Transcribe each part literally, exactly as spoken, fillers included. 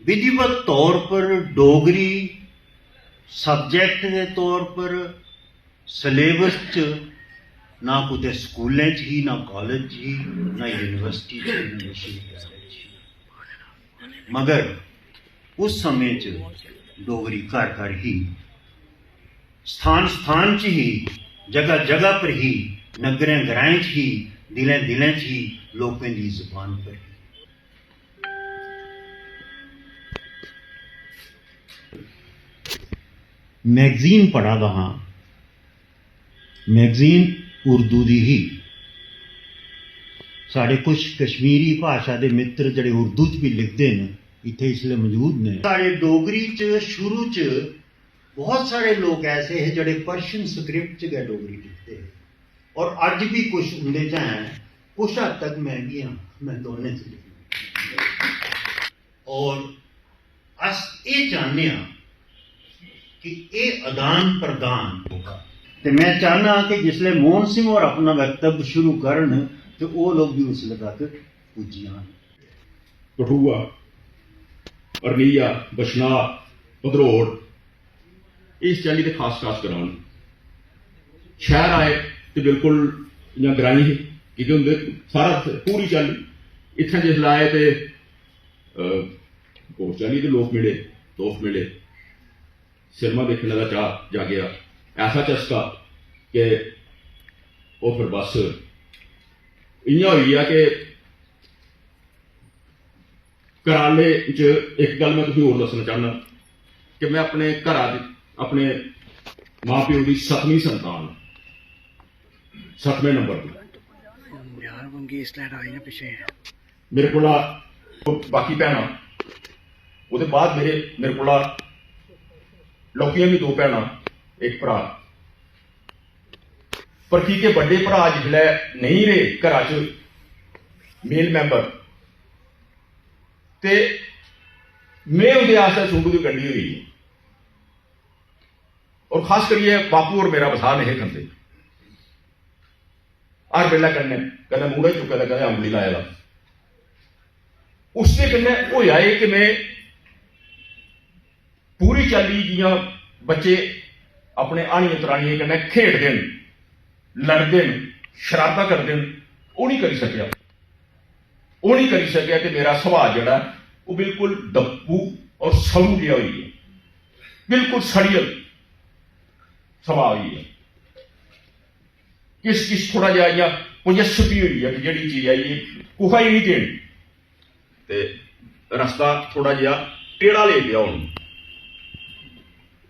विधिवत तौर पर डोगरी सब्जैक्ट दे तौर पर सलेबस च ना कुतै स्कूलें च ही, ना कालेज च ही, ना यूनिवर्सिटी च ही, ना विश्वविद्यालय च ही। मगर उस समें च डोगरी घर घर ही, स्थान स्थान च ही, जगह जगह पर ही, नग्गरें ग्राएं च ही, दिलें दिलें च ही, लोकें दी जुबान पर ही। मैगजीन पढ़ा दा हा, मैगजीन उर्दू दी ही। साढ़े कुछ कश्मीरी भाशा दे मित्र जेह्ड़े उर्दू च बी लिखदे न, इत्थै इसलै मौजूद न। साढ़े डोगरी च शुरू च बहुत सारे लोक ऐसे हे जेह्ड़े पर्शियन स्क्रिप्ट च गै डोगरी लिखदे हे, और अज्ज बी कुछ उं'दे च हैं, कुछ हद तक मैं बी आं, मैं दोनें च लिखना। और अस एह् चाह्न्ने आं कि एह् आदान प्रदान होगा। ते मैं चाह्न्नां कि जिसलै मोहन सिंह होर अपना वक्तव्य शुरू करन ते ओह् लोक बी उसलै तक पुज्जी जान। कठुआ, अरनिया, बछना, भदरोड़, इस चाल्ली दे खास खास ग्रां न। शैह्र आए ते बिल्कुल इ'यां ग्राईं हे, की के उं'दे सारा पूरी चाल्ली इत्थें जिसलै आए ते, अ, होर चाल्ली दे लोक मिले, दोस्त मिले, सिनेमा दिक्खने दा चाऽ जागेआ, ऐसा चस्का कि ओह् फिर बस इ'यां होई गेआ कि घराले च इक गल्ल में तुसें होर दस्सना चाह्न्नां कि में अपने घरा दी, अपने मां प्यो दी सतमीं संतान, सतमें नंबर दी। यार, मंगेश लैन आई ना पिच्छे। मेरे कोला बाकी भैनां, ओह्दे बाद मेरे, मेरे कोला लौह्कियां बी दो भैनां, इक भ्राऽ। पर की के बड्डे भ्राऽ जिसलै नेईं रेह् घरा च मेल मैंबर, ते में उं'दे आस्तै सुंबू दी गंढी होई गेई। और खास करियै बापू होर मेरा बसाह् नेईं हे खंदे। हर बेल्लै कन्नै, कदें मूंढे चुक्के दा, कदें अंगुली लाए दा। उसदे कन्नै होएआ एह् कि में पूरी चाल्ली जि'यां बच्चे अपने हानियें त्रानियें कन्नै खेढदे न, लड़दे न, शरारतां करदे न, ओह् निं करी सकेआ। ओह् निं करी सकेआ ते मेरा सुभाऽ जेह्ड़ा ओह् बिल्कुल दप्पू और सड़ू जेहा होई गेआ, बिल्कुल सड़ियल सुभाऽ होई गेआ। किश, किश थोह्ड़ा जेहा इ'यां possessive बी होई गेआ कि जेह्ड़ी चीज आई एह् कुसै गी निं देनी। ते रस्ता थोह्ड़ा जेहा टेढ़ा लेई पेआ हून।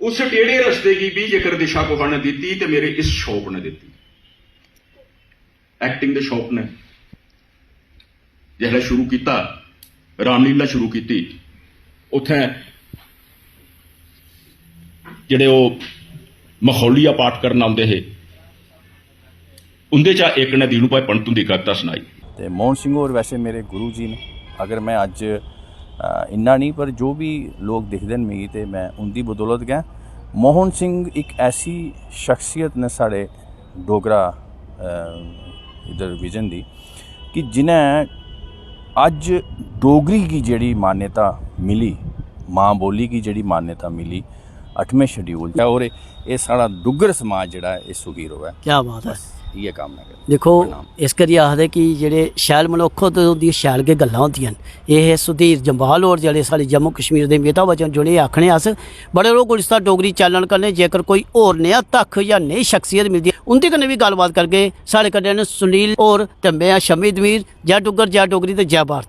उस टेढ़े रस्ते गी बी जेकर दिशा कुसै ने दित्ती ते मेरे इस शौक ने दित्ती, ऐक्टिंग दे शौक ने। जिसलै शुरू कीता, रामलीला शुरू कीती, उत्थें जेह्ड़े ओह् मखौलिया पाठ करन औंदे हे, उं'दे चा इक ने दीनू भाई पंत हुंदी कविता सनाई। ते मोहन सिंह होर वैसे मेरे गुरु जी न। अगर में अज्ज, अ, इन्ना नेईं, पर जो बी लोक दिखदे न मिगी, ते में उं'दी बदौलत गै। मोहन सिंह इक ऐसी शख्सियत न साढ़े डोगरा, अ, इद्धर विजन दी, कि जि'नें अज्ज डोगरी गी जेह्ड़ी मान्यता मिली, मां बोली गी जेह्ड़ी मान्यता मिली अठमें शेड्यूल च, और एह् साढ़ा डुग्गर समाज जेह्ड़ा ऐ, एह् सुखी र'वै। क्या बात ऐ। बस इ'यै कामना करनी। दिक्खो, प्रणाम। इस करियै आखदे कि जेह्ड़े शैल मनुक्ख होंदे, उं'दियां शैल गै गल्लां होंदियां न। एह् हे सुधीर जम्वाल होर, जेह्ड़े साढ़े जम्मू कश्मीर दे अमिताभ बच्चन, जि'नेंगी आखने अस। बने र'वो गुलिस्तान डोगरी चैनल कन्नै। जेकर कोई होर नेहा तक्ख जां नेही शख्सियत मिलदी ऐ, उं'दे कन्नै बी गल्लबात करगे। साढ़े कन्नै न सुनील होर ते में आं शम्मी दमीर। जै डुग्गर, जै डोगरी ते जै भारत।